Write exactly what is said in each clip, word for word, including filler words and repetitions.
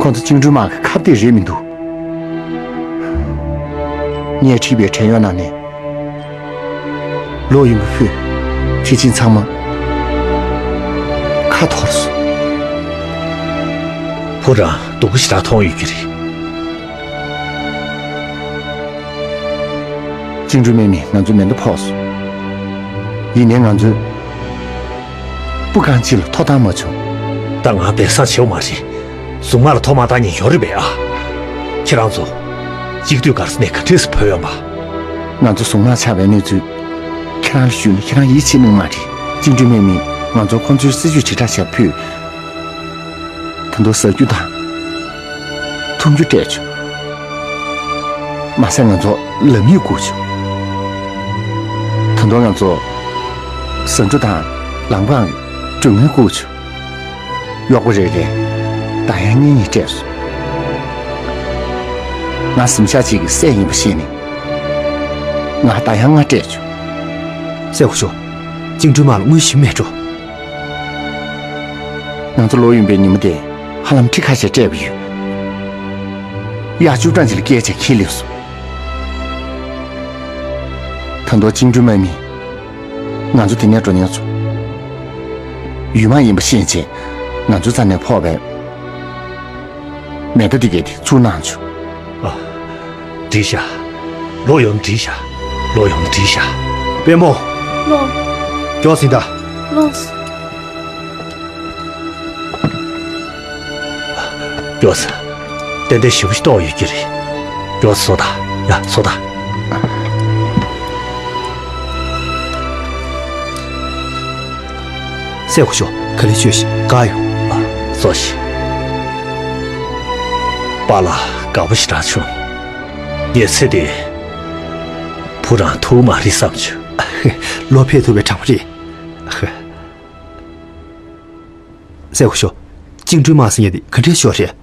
ཁོང་ཚོ་བཅིངས་འགྲོལ་དམག་གི་ཁ་གཏད་རེད་མི་འདུག་ངས་ཁྲིད་པའི་བྲན་གཡོག་ནང་ནས་ལོག་ཡོང་གི་ཕུད་ཁྱི་ཆེན་ཚང་མ་ཁ་འཐོར་སོང་། བུ་རང་སྡུག་པོ་ཞེ་དྲག་མཐོང་ཡོད་ཀྱི་རེད། བཅིངས་འགྲོལ་དམག་མིས་ང་ཚོའི་མེ་མདའ་ཕོག་སོང་། ཡིན་ནའི་ང་ཚོས་སྤུ་རྐང་གཅིག་ལ་ཐོབ་ཐང་མ་བྱུང་། ད་ང་སྦས་གསང་བྱེད་དགོས་མ་རེད། གཟུངས་དམག་ལ་ཐོབ་མ་བཏང་མཁན་ཡོད་རེད་པས་ཨ། ཁྱེད་རང་ཚོ་གཅིག་སྡུད་ག་རེ་ཟེར་ནས་ག་འདྲས་སེ་བོས་ཡོང་པ། ང་ཚོ་གཟུངས་དམག་ཆགས་པའི་གནས་ཚུལ་ཁྱེད་རང་ལ་ཞུས་ན་ཁྱེད་རང་ཡིད་ཆེས་གནང་མ་རེད། བཅིངས་འགྲོལ་དམག་མིས་ང་ཚོར་ཁོང་ཚོའི་སྲིད་ཇུས་དྲིལ་བསྒྲགས་བྱས་ཕུད། ད་དུང་ཟ་རྒྱུ་དང་འཐུང་རྒྱུ་སྤྲད་བྱུང་། མ་ཟད་ང་ཚོ་ལམ་ཡིག་བསྐུར་བྱུང་། ད་དུང་ང་ཚོ་ཟ་འབྲུ་དང་ལམ་ཁའི་སྒྲོན་མེ་བསྐུར་བྱུང་། གཡོག་པོ་རེ་རེར་ད་ཡང་གཉིས་གཉིས་སྤྲད་སོང་། ང་གཟིམ་ཤག་ཅིག་གི་སྲས་ཡིན་པ་ཤེས་ནས་ང་ད་ཡང་ལྔ་སྤྲད་བྱུང་། སྲས་སྐུ་ཞབས། བཅིངས་འགྲོལ་དམག་ལ་དངུལ་ཞིམ་མེད་འགྲོ། ང་ཚོ་ལོག་ཡོང་པའི་ཉིན་མོ་དེ་ཧ་ལམ་ཁྲི་ཁ་ཤས་སྤྲད་པ་ཡོད། གཡག་བཅུ་གྲངས་ཅིག་ལ་བསྐྱལ་བྱས་ཁྱེར་སླེབས་སོང་། ད་དུང་བཅིངས་འགྲོལ་དམག་མིས་ང་ཚོ་དེ་ནས་འགྲོ་མཁན་ཚོ་ཡུལ་དམག་ཡིན་པ་ཤེས་བྱས་ང་ཚོའི་རྩ་ནས་ཕོག་པའི་མེ་མདའ་དེ་གས་དེ་ཚུར་གནང་བྱུང་། ཨ། འགྲིག་ཤག་ལོག་ཡོང་འགྲིག་ཤག་ལོག་ཡོང་འགྲིག་ཤག་པད་མོ། ལོ། མགྱོགས་ཟིན་ད། ལོ། མགྱོགས་ཟིན། ཏན་ཏན་ཞེ་པོ་ཞིག་ལྟོགས་ཡོད་ཀྱི་རེད། མགྱོགས་ཟིན་ད། ཡ་ཟིན་ད། སྲས་སྐུ་ཞབས་ག་ལེར་བྱོས་ཤིག་དགའ་ཡོང་། ཨ། ཟིན་ཤིག་པཱ་ལགས་དགའ་པོ་ཞེ་དྲག་བྱུང་། ངས་ཚེ་འདིར་བུ་རང་ཐུག་མ་རེད་བསམ་བྱུང་། ལོ་ཕེབས་ཐུབ་པའི་གྲངས་རེད། སྲས་སྐུ་ཞབས། བཅིངས་འགྲོལ་དམག་ཟེར་མཁན་དེ་ག་འདྲའི་ཤོག་རེད།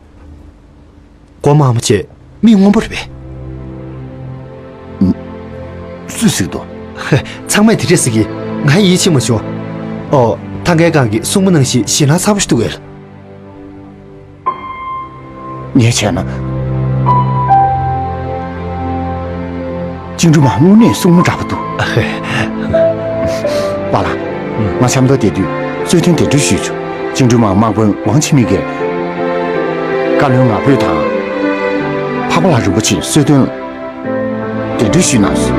མགོ་དམར་མོ་བྱས་མིག་སྔོན་པོ་རེད་པས། ཨུམ། སུས་ཟེར་འདུག་ཚང་མས་དེ་འདྲས་ཟེར་གི། ང་ཡིད་ཆེས་མ་བྱུང་། ཨོ། ཐང་གའི་སྒང་གི་སྲུང་མ་ནང་བཞིན་ཞེད་སྣང་ཚ་པོ་ཞིག་འདུག་གས། ངས་བྱས་ན། བཅིངས་འགྲོལ་དམག་དངོས་གནས་སྲུང་མ་འདྲ་པོ་འདུག་པཱ་ལགས། ང་ཆབ་མདོ་བསྡད་དུས་གསོལ་སྟོན་གདན་འདྲེན་ཞུས་བྱུང་། བཅིངས་འགྲོལ་དམག་དམག་དཔོན་ཝང་ཆི་མི་གིས་བཀའ་བློན་ང་ཕོད་དང་། འཕགས་པ་ལྷ་རིན་པོ་ཆེའི་གསོལ་སྟོན་གདན་འདྲེན་ཞུས་གནང་སོང་།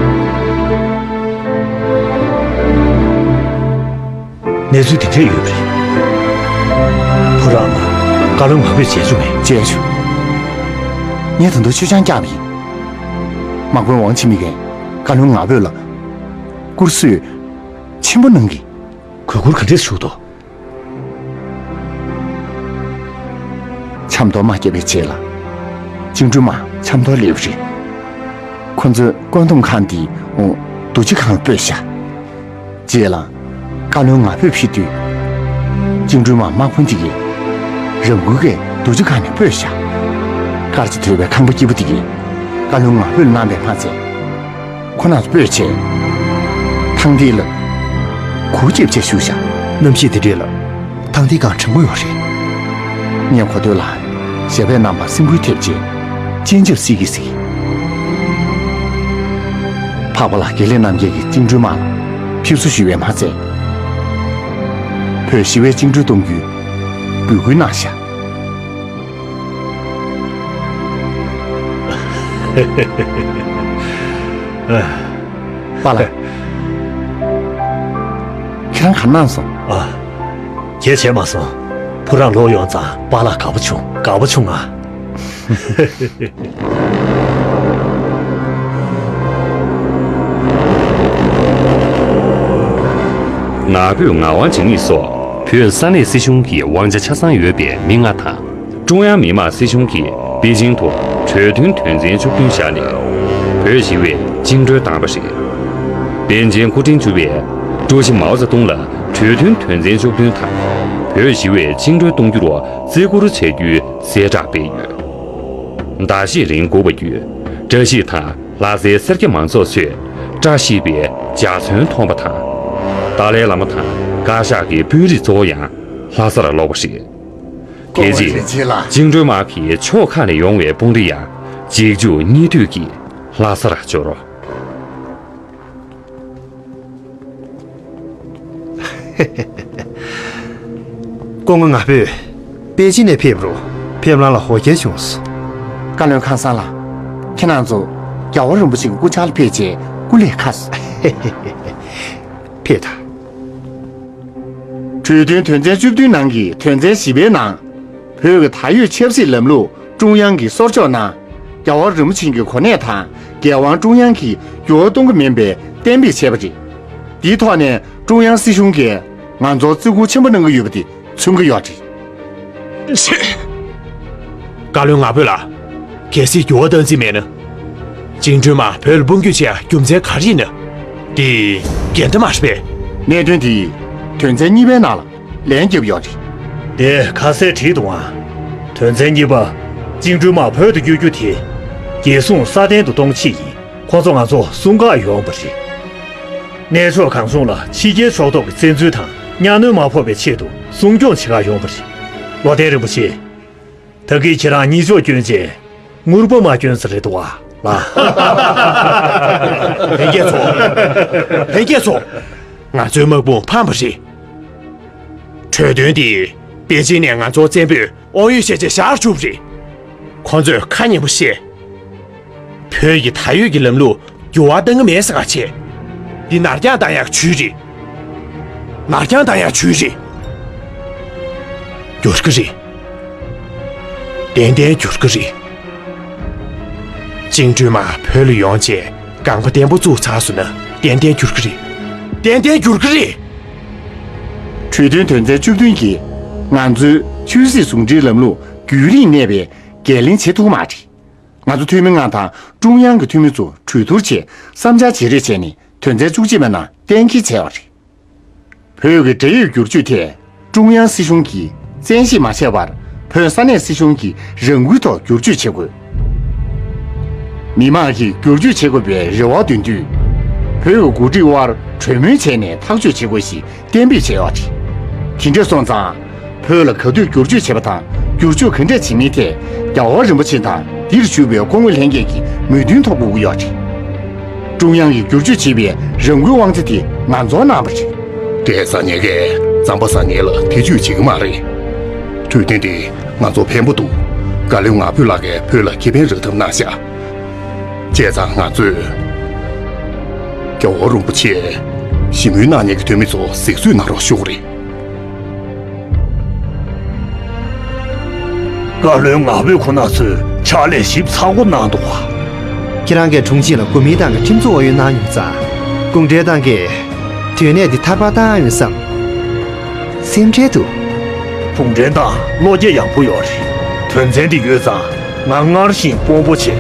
གནས་ཚུལ་དེ་འདྲས་ཡོད་པ་རེད། བུ་རང་ལ་བཀའ་བློན་ང་ཕོད་མཇལ་བྱུང་ངས། མཇལ་བྱུང་། ངས་ད་དུང་མཆོད་ཆང་བཀྱགས་པ་ཡིན། དམག་དཔོན་ཝང་ཆི་མི་གིས་བཀའ་བློན་ང་ཕོད་ལ་བཀུར་གཟུགས་ཆེན་པོ་གནང་གི། གུས་བཀུར་ག་འདྲས་ཞུ་འདུག་ཆབ་མདོ་དམག་བརྒྱབ་པའི་རྗེས་ལ། བཅིངས་འགྲོལ་དམག་ཆབ་མདོར་སླེབས་པ་རེད། ཁོ་ཚོས་བཀོད་འདོམས་ཁང་འདིའི་འོག་རྡོ་རྗེ་སྒང་ལ་སྤོས་བཞག་རྗེས་ལ། བཀའ་བློན་ང་ཕོད་ཕེབས་དུས། བཅིངས་འགྲོལ་དམག་དམག་དཔོན་དེ་གིས་རང་འགུལ་གྱིས་རྡོ་རྗེ་སྒང་ནས་སྤོས་བཞག་དཀར་ཆ་དོད་པའི་ཁང་པ་སྐྱིད་པོ་དེ་གིས་བཀའ་བློན་ང་ཕོད་ལ་གནང་བས་མ་ཚད། ཁོ་རྣམས་སྤོས་བྱས། ཐང་དེ་ལ་གུར་རྒྱབ་བྱས་བཞུགས་བཞག་གནམ་གཤིས་དེ་འདྲས་ལ་ཐང་དེའི་སྒང་གྲང་མོ་ཡོད་རེད། ངས་གོ་ཐོས་ལ་ཞབས་པད་རྣམ་པར་སེམས་འགུལ་ཐེབས་རྗེས་སྤྱན་ཆབ་སྲིད་ཀྱི་ཟིག་འཕགས་པ་ལགས་དགེ་ལེགས་རྣམ་རྒྱལ་གྱིས་བཅིངས་འགྲོལ་དམག་ལ་ཕེབས་བསུ་ཞུས་པས་མ་ཚད། བོད་ཞི་བའི་བཅིངས་འགྲོལ་གཏོང་རྒྱུའི་འབོད་སྐུལ་གནང་བཞག་པཱ་ལགས། ཁྱེད་རང་ག་རེ་གནང་སོང་། ཨ། ག་གེ་བྱས་མ་སོང་། བུ་རང་ལོག་ཡོང་ཙང་པཱ་ལགས་དགའ་པོ་བྱུང་། དགའ་པོ་བྱུང་ང་། ང་ཕོད་ངག་དབང་འཇིགས་མེད་སོགས་བོད་ས་གནས་སྲིད་གཞུང་གི་དབང་ཆ་ཆ་ཚང་ཡོད་པའི་མི་ལྔ་དང་། ཀྲུང་དབྱང་མི་དམངས་སྲིད་གཞུང་གིས་པེ་ཅིང་དུ་གྲོས་མཐུན་དོན་ཚན་བཅུ་བདུན་བཞག་ནས་བོད་ཞི་བའི་བཅིངས་འགྲོལ་བཏང་བ་རེད། པཎ་ཆེན་སྐུ་ཕྲེང་བཅུ་པས་ཀྲུའུ་ཞི་མའོ་ཙེ་ཏུང་ལ་གྲོས་མཐུན་དོན་ཚན་བཅུ་བདུན་དང་བོད་ཞི་བའི་བཅིངས་འགྲོལ་གཏོང་རྒྱུར་བརྩི་བཀུར་བྱ་རྒྱུའི་གསལ་བསྒྲགས་སྤེལ་ཡོད། ཟླ་ཤས་རིང་སྒུག་པ་བརྒྱུད་བཀྲ་ཤིས་དང་ལྷ་སའི་སེར་སྐྱ་མང་ཚོགས་ཚོས་བཀྲ་ཤིས་པའི་འཇའ་ཚོན་མཐོང་བ་དང་། ཏཱ་ལའི་བླ་མ་དང་བཀའ་ཤག་གི་དཔོན་རིགས་གཙོ་བོ་ཡང་ལྷ་སར་ལོག་པ་རེད། དེ་རྗེས་བཅིངས་འགྲོལ་དམག་གིས་ཕྱོགས་ཁག་ནས་ཡོང་བའི་དཔུང་སྡེ་ཡང་གཅིག་མཇུག་གཉིས་མཐུད་ཀྱིས་ལྷ་སར་འབྱོར། སྐུ་ངོ་ང་ཕོད་པེ་ཅིན་ནས་ཕེབས་རུ་ཕེབས་ལམ་ལ་འོ་བརྒྱལ་བྱུང་སོང་། བཀའ་བློན་ཁང་གསར་ལགས། ཁྱེད་རང་ཚོ་རྒྱལ་བ་རིན་པོ་ཆེ་གི་སྐུ་ཕྱག་ལ་ཕེབས་རྗེས་སྐུ་ལས་ཁག་སོང་། ཕེབས་དང་། གྲོས་མཐུན་དོན་ཚན་བཅུ་བདུན་ནང་གི་དོན་ཚན་བཞི་པའི་ནང་། བོད་ཀྱི་ད་ཡོད་ཆབ་སྲིད་ལམ་ལུགས་ཀྲུང་དབྱང་གིས་སོར་ཆུད་གནང་། རྒྱལ་བ་རིན་པོ་ཆེ་གི་གོ་གནས་དང་རྒྱལ་དབང་ཀྲུང་དབྱང་གིས་འགྱུར་བ་གཏོང་གི་མིན་པའི་གཏན་འབེབས་བྱས་པ་རེད། འདིའི་ཐོག་ནས་ཀྲུང་དབྱང་སྲིད་གཞུང་གིས་ང་ཚོར་བརྩི་བཀུར་ཆེན་པོ་གནང་གི་ཡོད་པ་དེ་མཚོན་གྱི་ཡོད་རེད། ཆེ། བཀའ་བློན་ང་ཕོད་ལགས། གལ་སྲིད་འགྱུར་བ་གཏང་རྩིས་མེད་ན། བཅིངས་འགྲོལ་དམག་བོད་ལ་དཔུང་འཇུག་བྱེད་ཡ་རྒྱུ་མཚན་ག་རེ་ཡིན་ན། དེ་འགལ་ཟླ་མ་རེད་པས། གནད་དོན་དེ་དོན་ཚན་གཉིས་པའི་ནང་ལ་ལན་བརྒྱབ་ཡོད་རེད། དེ་ཁ་གསལ་བྲིས་འདུག་ཨང་། དོན་ཚན་གཉིས་པ། བཅིངས་འགྲོལ་དམག་བོད་དུ་བསྐྱོད་རྒྱུ་དེ། རྒྱལ་སྲུང་སྲ་བརྟན་དུ་གཏོང་ཆེད་ཡིན། ཁོང་ཚོ་ང་ཚོ་སྲུང་གར་ཡོང་བ་རེད། གནས་མཆོག་གངས་ལྗོངས་ལ་ཕྱི་རྒྱལ་ཕྱོགས་གཏོགས་ཀྱི་བཙན་འཛུལ་དང་གཉའ་གནོན་མ་ཕོག་པའི་ཆེད་དུ་སྲུང་སྐྱོང་བྱེད་གར་ཡོང་བ་རེད། བློ་བརྟན་རིན་པོ་ཆེ། ད་གིན་ཁྱེད་རང་གཉིས་ཆོག་སྐྱོན་ཅན་དངུལ་པ་མ་སྐྱོན་ས་རེད་འདུག་བ་ལ། ལྷན་རྒྱས་ཚོ། ལྷན་རྒྱས་ཚོ། ང་ཚོའི་དམག་དཔུང་ཕམ་པ་རེད། གྲོས་དོན་འདི་པེ་ཅིན་ནས་ང་ཚོ་བཙན་པོས་དབང་ཡོད་བྱས་རྗེས་བཞག་བཅུག་པ་རེད། ཁོ་ཚོས་ཁ་ཉན་པོ་བཤད། བོད་ཀྱི་ད་ཡོད་ཀྱི་ལམ་ལུགས་འགྱུར་བ་གཏང་གི་མེད་ཟེར་ག་བྱས། འདི་ནར་འགྱངས་བཏང་ཡག་ཇུས་རེད། ནར་འགྱངས་བཏང་ཡག་ཇུས་རེད། འགྱུར་གི་རེད། ཏན་ཏན་འགྱུར་གི་རེད། བཅིངས་འགྲོལ་དམག་བོད་ལ་ཡོང་རྗེས་ལྒང་པ་བརྟན་པོ་བཙུགས་ཚར་སོང་ན་ཏན་ཏན་འགྱུར་གི་རེད། ཏན་ཏན་འགྱུར་གི་རེད། གྲོས་མཐུན་དོན་ཚན་བཅུ་བདུན་གྱིས་ང་ཚོའི་ཆོས་སྲིད་ཟུང་འབྲེལ་ལམ་ལུགས་རྒྱུན་རིང་གནས་པའི་འགན་ལེན་བྱེད་ཐུབ་མ་རེད། ང་ཚོ་འཐུས་མི་ལྔ་དང་ཀྲུང་དབྱང་གི་འཐུས་མི་ཚོ་གྲོས་བསྡུར་བྱས་བསམ་འཆར་བརྗེ་རེས་བྱས་ནས་དོན་ཚན་བཅུ་གཅིག་པའི་ནང་གཏན་འཁེལ་བྱས་པ་རེད། བོད་ཀྱི་འབྲེལ་ཡོད་བསྒྱུར་བཅོས་ཐད་ཀྲུང་དབྱང་སྲིད་གཞུང་གིས་བཙན་ཤེད་མ་བྱས་པར་བོད་ས་གནས་སྲིད་གཞུང་གིས་རང་འགུལ་ཐོག་བསྒྱུར་བཅོས་བྱེད་དགོས། མི་མང་གིས་བསྒྱུར་བཅོས་བྱེད་དགོས་པའི་རེ་བ་འདོན་དུས། བོད་ཀྱི་འགོ་ཁྲིད་དབར་གྲོས་མོལ་བྱས་ནས་ཐག་གཅོད་བྱེད་དགོས་ཞེས་གཏན་འབེབས་བྱས་ཡོད་རེད། དེ་འདྲ་སོང་ཙང་། བོད་ལ་ག་དུས་བསྒྱུར་བཅོས་བྱེད་པ་དང་བསྒྱུར་བཅོས་ག་འདྲས་བྱེད་མིན་ཐད་རྒྱལ་བ་རིན་པོ་ཆེ་དང་འདིར་བཞུགས་པའི་སྐུ་ངོ་ལྷན་རྒྱས་ཀྱིས་མོས་མཐུན་ཐོབ་དགོས་ཀྱི་ཡོད་རེད། ཀྲུང་དབྱང་གིས་བསྒྱུར་བཅོས་བྱེད་པའི་རང་འགུལ་དབང་ཆ་དེ་ང་ཚོར་གནང་བ་རེད། བཀྲས་ཟ་ཉེ་གས་རྩམ་པ་ཟ་ཉེ་ལ་ཐེ་ཇུས་བྱེད་ཀྱི་མ་རེད། གྲོས་མཐུན་དེ་ང་ཚོར་ཕན་པོ་འདུག་བཀའ་བློན་ང་ཕོད་ལགས་ཀྱིས་བོད་ལ་ཁེ་ཕན་རག་ཐབས་གནང་ཤག་བྱས་ཙང་ང་ཚོས། རྒྱལ་བ་རིན་པོ་ཆེ། ཞི་མོལ་གནང་མཁན་གྱི་འཐུས་མི་ཚོ་གཟིགས་ཚུལ་གནང་རོགས་ཞུ་གི་རེད། བཀའ་བློན་ང་ཕོད་ཁོ་ན་ཚོས་ཕྱག་ལས་ཞིབ་ཚགས་པོ་གནང་འདུག་བ། ཁྱེད་རང་གིས་དྲུང་ཆེ་ལ་དགོས་མིན་བཏང་གི་ཁྲིམས་བཟོ་ཨུ་ཡོན་གནང་མྱོང་ཙང་། གུང་ཁྲན་ཏང་གིས་དོན་གནད་འདི་ཐར་པ་བཏང་ཡོང་བསམ། སེམས་ཁྲལ་འདུག་གུང་ཁྲན་ཏང་བློ་རྒྱ་ཡངས་པོ་ཡོད་རེད། དོན་ཚན་འདི་ཡོད་ཙང་ང་སྔར་བཞིན་དཔོན་པོ་ཆེ།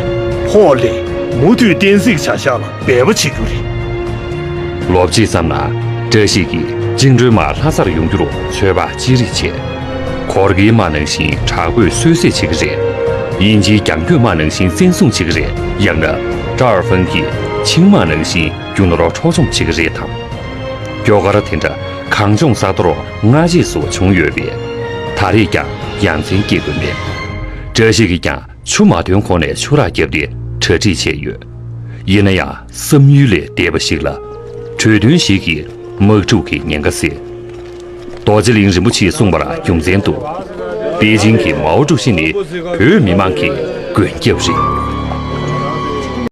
ཕོགས་ལེན། མུ་མཐུད་བསྟན་སྲིད་བྱ་གཞག་ལ་འབད་པ་བྱེད་རྒྱུ་རེད། ལོ་གཅིག་ཙམ་ནང་བཀྲ་ཤིས་ཀྱིས་བཅིངས་འགྲོལ་དམག་ལྷ་སར་ཡོང་རྒྱུར་ཚོད་དཔག་ཅི་རིགས་བྱས། གོར་གྱི་དམག་ནང་བཞིན་དྲག་པོས་གསོད་བསྲེགས་བྱེད་ཀྱི་རེད། དབྱིན་ཇིའི་རྒྱང་སྐྱོད་དམག་ནང་བཞིན་བཙན་བཟུང་བྱེད་ཀྱི་རེད། ཡང་ན་ཀྲའོ་ཧྥང་གིས་ཆིང་དམག་ནང་བཞིན་རྒྱུ་ནོར་འཕྲོག་བཅོམ་བྱེད་ཀྱི་རེད་དམ། སྐྱོ་གར་དེ་འདྲ་གངས་ལྗོངས་ས་མཐོར་སྔ་རྗེས་སུ་བྱུང་ཡོད་པས། ད་རེས་ཀྱང་ཡ་མཚན་སྐྱེ་དགོས་མེད། བཀྲ་ཤིས་ཀྱིས་ཀྱང་ཆུ་མ་འདོན་གོང་ནས་ཆུ་རགས་བརྒྱབ་སྟེ་གྲ་སྒྲིག་བྱས་ཡོད། ཡིན་ན་ཡང་བསམ་ཡུལ་ལས་འདས་པ་ཞིག་ལ། གྲོས་མཐུན་ཞིག་གིས་དམག་འཁྲུག་གི་ཉེན་ཁ་སེལ། རྡོ་རྗེ་གླིང་རིན་པོ་ཆེས་གསུངས་པར་རྒྱུ་མཚན་དུ། པེ་ཅིང་གི་མའོ་ཀྲུའུ་ཞི་ནི་བོད་མི་མང་གི་མགོན་སྐྱབས་རེད།